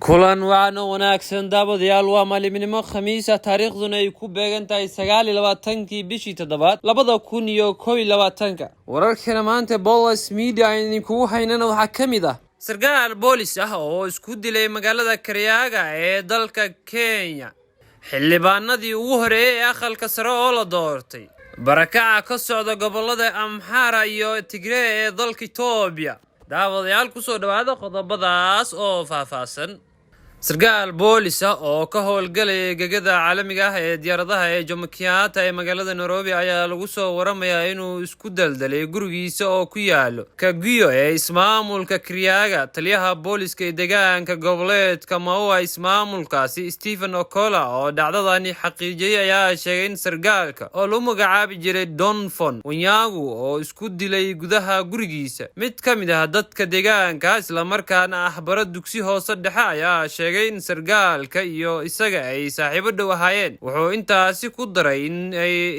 Kulan wacan oo wanaagsan, daawadayaal. Waa maalinimo Khamiisa, taariikhduna ay ku beegan tahay 29-kii bishii toddobaad 2021-ka. Wararkeena maanta Bolas Media aan idinkugu haynana waxaa ka mid ah sarkaal boolis ah oo isku dilay magaalada Kirinyaga ee dalka Kenya, xildhibaanadii ugu horeeyay ee Aqalka Sare oo la doortay, barakaca ka socda gobolada Amxaara iyo Tigree ee dalka Itoobiya. Daawadayaal, kusoo dhawaada qodobadaas oo faahfaahsan. Sarkaal boolis ah oo ka howlgalaya gegada caalamiga ah ee diyaaradaha ee Jomo Kenyatta ee magaalada Nairobi ayaa lagu soo waramayaa inuu isku daldalay gurigiisa oo ku yaalo Kagio ee ismaamulka Kirinyaga. Taliyaha booliska ee deegaanka goboleedka Maua, ismaamulkaasi, Stephen Okola, oo dhacdadani xaqiijiyey, ayaa sheegay in sarkaalka oo lagu magacaabi jiray Donfon Wanyangu oo isku dilay gudaha gurigiisa. Mid ka mid ah dadka deegaanka, islamarkaana ah bara dugsi hoose dhexe, ayaa sheegay in sarkaalka iyo isaga ay saaxiibo dhow ahaayeen. Wuxuu intaasi ku daray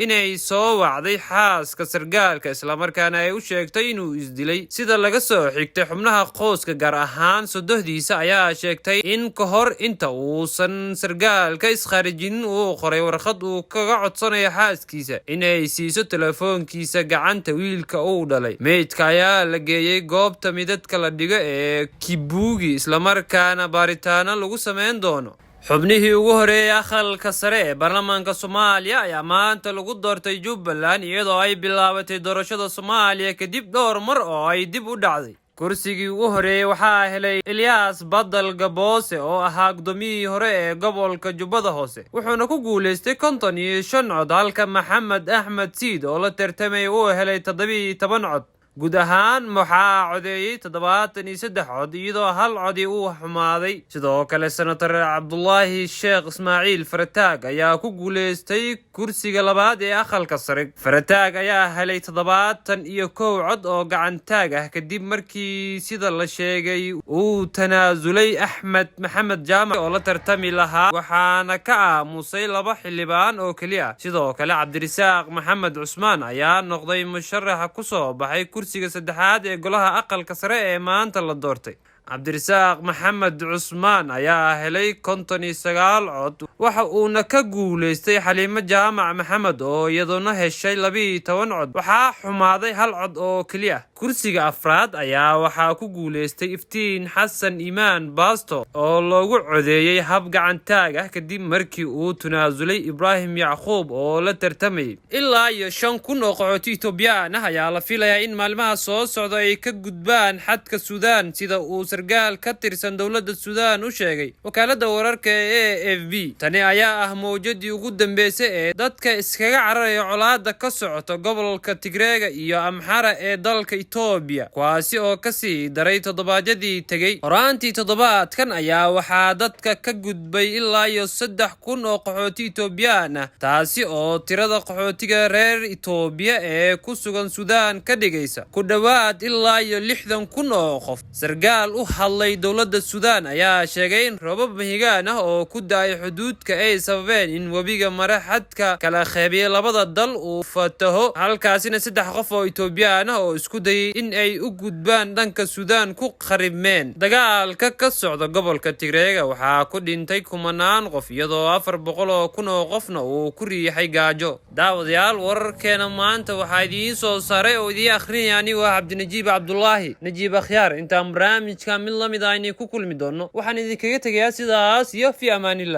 inay soo wacday xaaska sarkaalka, islamarkaana ay u sheegtay inuu isdilay. Sida laga soo xigtay xubnaha qoyska, gaar ahaan sodohdiisa, ayaa sheegtay in ka hor inta uusan sarkaalka iskharijinin uu qoray warqad uu kaga codsanayo xaaskiisa inay siiso telefoonkiisa gacanta wiilka uu dhalay. Meydka ayaa la geeyey goobta midadka la dhigo ee Kibugi, islamarkaana baaritaano lagu sameyn doono. Xubnihii ugu horeeyay Aqalka Sare ee baarlamaanka Soomaaliya ayaa maanta lagu doortay Jubbaland, iyadoo ay bilaabatay doorashada Soomaaliya kadib dhowr mar oo ay dib u dhacday. Kursigii ugu horeeyey waxaa helay Eliyas Badal Gaboose oo ahaa gudoomiyihii hore ee gobolka Jubbada Hoose, wuxuuna ku guuleystay 55 cod, halka Maxamed Axmed Siid oo la tartamay uu helay 17 cod. Guud ahaan waxaa codeeyey 73 cod, iyadoo hal codi uu xumaaday. Sidoo kale, Senator Cabdulaahi Sheekh Ismaaciil Farataag ayaa ku guuleystay kursiga labaad ee Aqalka Sare. Farataag ayaa helay 71 cod oo gacantaag ah, kadib markii, sida la sheegay, uu tanaasulay Axmed Maxamed Jaamac oo la tartami lahaa, waxaana ka aamusay laba xildhibaan oo keliya ah. Sidoo kale, Cabdirisaaq Maxamed Cusmaan ayaa noqday musharaxa kusoo baxay kursiga saddexaad ee golaha Aqalka Sare ee maanta la doortay. Cabdirisaaq Maxamed Cusmaan ayaa helay 59 cod, waxa uuna ka guuleystay Xaliimo Jaamac Maxamed oo iyaduna heshay 12 cod. Waxaa xumaaday hal cod oo keliya. Kursiga afraad ayaa waxaa ku guuleystay Iftiin Xasan Iimaan Baasto oo loogu codeeyey hab gacantaag ah, kadib markii uu tanaasulay Ibraahim Yacquub oo la tartamayay. Ilaa iyo 5000 oo qaxooti Itoobiyaan ah ayaa la filayaa in maalmaha soo socda ay ka gudbaan xadka Suudaan, sida uu sarkaal ka tirsan dowladda Suudaan u sheegay wakaaladda wararka ee AFP. Tani ayaa ah mawjadii ugu dambeysay ee dadka iskaga cararaya colaada ka socota gobolka Tigreega iyo Amxara ee dalka Itoobiya, kuwaasi oo kasii daray toddobaadyadii tegey. Horaantii toddobaadkan ayaa waxaa dadka ka gudbay ilaa iyo 3000 oo qaxooti Itoobiyaan ah, taasi oo tirada qaxootiga reer Itoobiya ee ku sugan Suudaan ka dhigaysa ku dhowaad ilaa iyo 60,000 oo qof. Sarkaal u hadlay dowladda Suudaan ayaa sheegay in roobab mahigaan ah oo ku da'ay xuduudka ay sababeen in webiga mara xadka kala qeybiya labada dal uu fataho, halkaasina saddex qof oo Itoobiyaan ah oo isku dayay in ay u gudbaan dhanka Suudaan ku kharibmeen. Dagaalka ka socda gobolka Tigreega waxaa ku dhintay kumanaan qof, iyadoo 400,000 oo qofna uu ku riixay gaajo. Daawadayaal, wararkeena maanta waxaa idiin soo saaray oo idiin akhrinaya anigoo ah Cabdinajiib Cabdulaahi Najiib Akhyaar. Intaan barnaamijka mid la mid ah aynay ku kulmi doonno, waxaan idinkaga tegayaa sidaas iyo fi amaanillah.